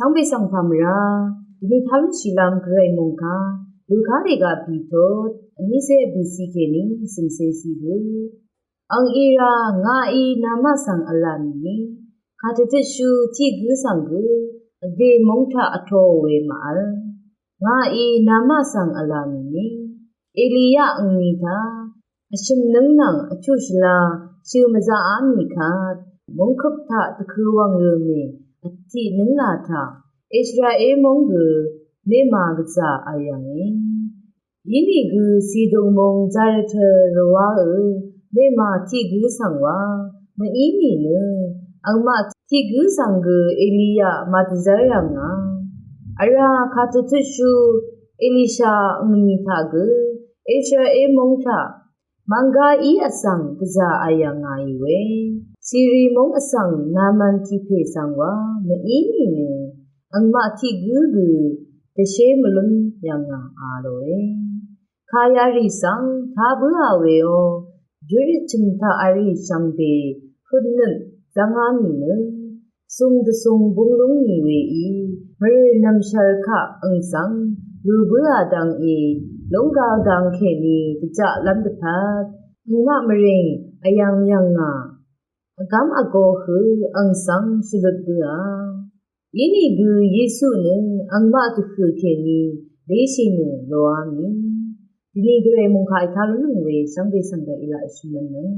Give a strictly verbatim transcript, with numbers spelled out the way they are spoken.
Shvngbe svng pàmvrá, dvni talúnshìlv́m gvray mòngkà, Luka lèga bìtot, vnícé vbìci kèní, cø̀mcé cihø. Ang ira, ngàí namaq svng vlà nìni, kàdvtutshú tiq gǿ svng gø, vdè móng taq vtōò we màvl. Ngàí namaq svng vlà nìni, Eliya angni taq, vshø̀m nǿng nvng vchuq shvla shø̀ mvzaqá mì kvt, mungkøp taq dvkø̄ wv̀ng rø̄ mè vtiq nǿng là taq, Israel móng gø mèmà gvzà vl yv̀nge. Inìgø Sidon móng Zarephath rvwáø mèmà tiq gǿ svng wa, mvíni nø angmaq tiq gǿ svng gø Eliya màdvzv́r yv̀ngà. Vrá kàdvtutshú Elisha angni taq gø Israel móng taq mv̀ngá í vsvng gvzà vl yv̀ngàì we, Siri móng vsvng Naman tiq pè svng wa, mvíni nø angmaq tiq gǿ gø dvshé mvlún yv̀ngà a lòe. Kà yarì svng tá bǿà weò, júrøt chø̀m taq vrì shvngbe høtnøt zv́ngá mì nø, sùng dvsùng búng lúngì weí, mvrè nv̀mshv̀l kaq ang svng lù bǿà dvngí, lúnggal dvng kèní dvjaqlv́m dvpvt, angmaq mvrìng vyv̀ng yv̀ngà, vgv́m vgō hø ang svng shvlut bǿà. Inìgø Yesu nø angmaq dvhø̀ kèní leshì nø loá mì. Dvni gvray mòngkà ètá lúnnøng we shvngbe svng gø èlaq èshø̀mønnøng.